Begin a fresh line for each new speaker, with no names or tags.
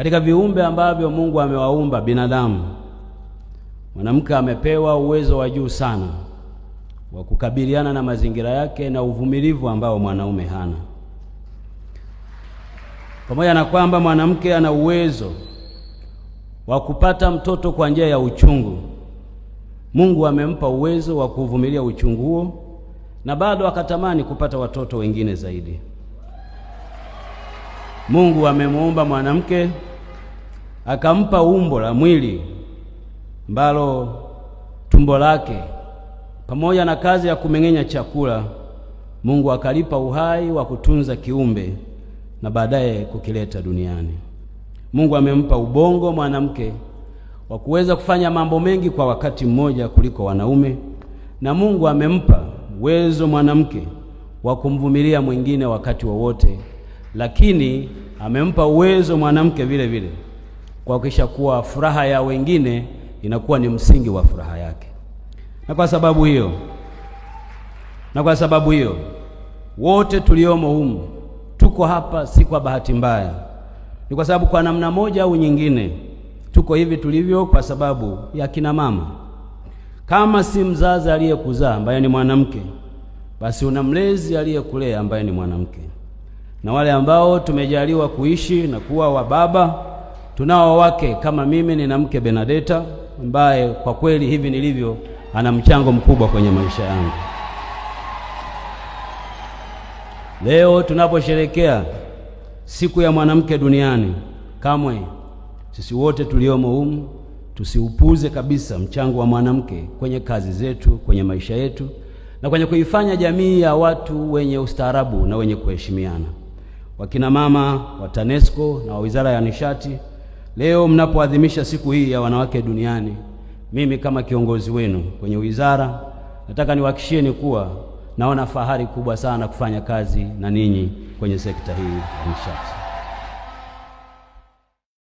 Katika viumbe ambavyo Mungu amewaumba binadamu, mwanamke amepewa uwezo wa juu sana wa kukabiliana na mazingira yake na uvumilivu ambao mwanaume hana. Pamoja na kwamba mwanamke ana uwezo wa kupata mtoto kwa njia ya uchungu, Mungu amempa uwezo wa kuvumilia uchungu huo na bado akatamani kupata watoto wengine zaidi. Mungu amemuumba mwanamke akampa umbo la mwili ambalo tumbo lake pamoja na kazi ya kumeng'enya chakula, Mungu akalipa uhai wa kutunza kiumbe na baadaye kukileta duniani. Mungu amempa ubongo mwanamke wa kuweza kufanya mambo mengi kwa wakati mmoja kuliko wanaume, na Mungu amempa uwezo mwanamke wa kumvumilia mwingine wakati wowote, lakini amempa uwezo mwanamke vile vile kuhakikisha kuwa furaha ya wengine inakuwa ni msingi wa furaha yake. Na kwa sababu hiyo wote tuliomo humu tuko hapa si kwa bahati mbaya. Ni kwa sababu kwa namna moja au nyingine tuko hivi tulivyo kwa sababu ya kina mama. Kama si mzazi aliyekuzaa ambaye ni mwanamke, basi una mlezi aliyekulea ambaye ni mwanamke. Na wale ambao tumejaliwa kuishi na kuwa wa baba, tunao wake kama mimi nina mke Benadeta ambaye kwa kweli hivi nilivyo ana mchango mkubwa kwenye maisha yangu. Leo tunaposherehekea siku ya mwanamke duniani, kamwe sisi wote tuliomo humu tusiupuze kabisa mchango wa mwanamke kwenye kazi zetu, kwenye maisha yetu na kwenye kuifanya jamii ya watu wenye ustaarabu na wenye kuheshimiana. Wakina mama wa TANESCO na wa Wizara ya Nishati, leo mnapoadhimisha siku hii ya wanawake duniani, mimi kama kiongozi wenu kwenye wizara nataka niwahakikishieni kuwa naona fahari kubwa sana kufanya kazi na ninyi kwenye sekta hii ya nishati.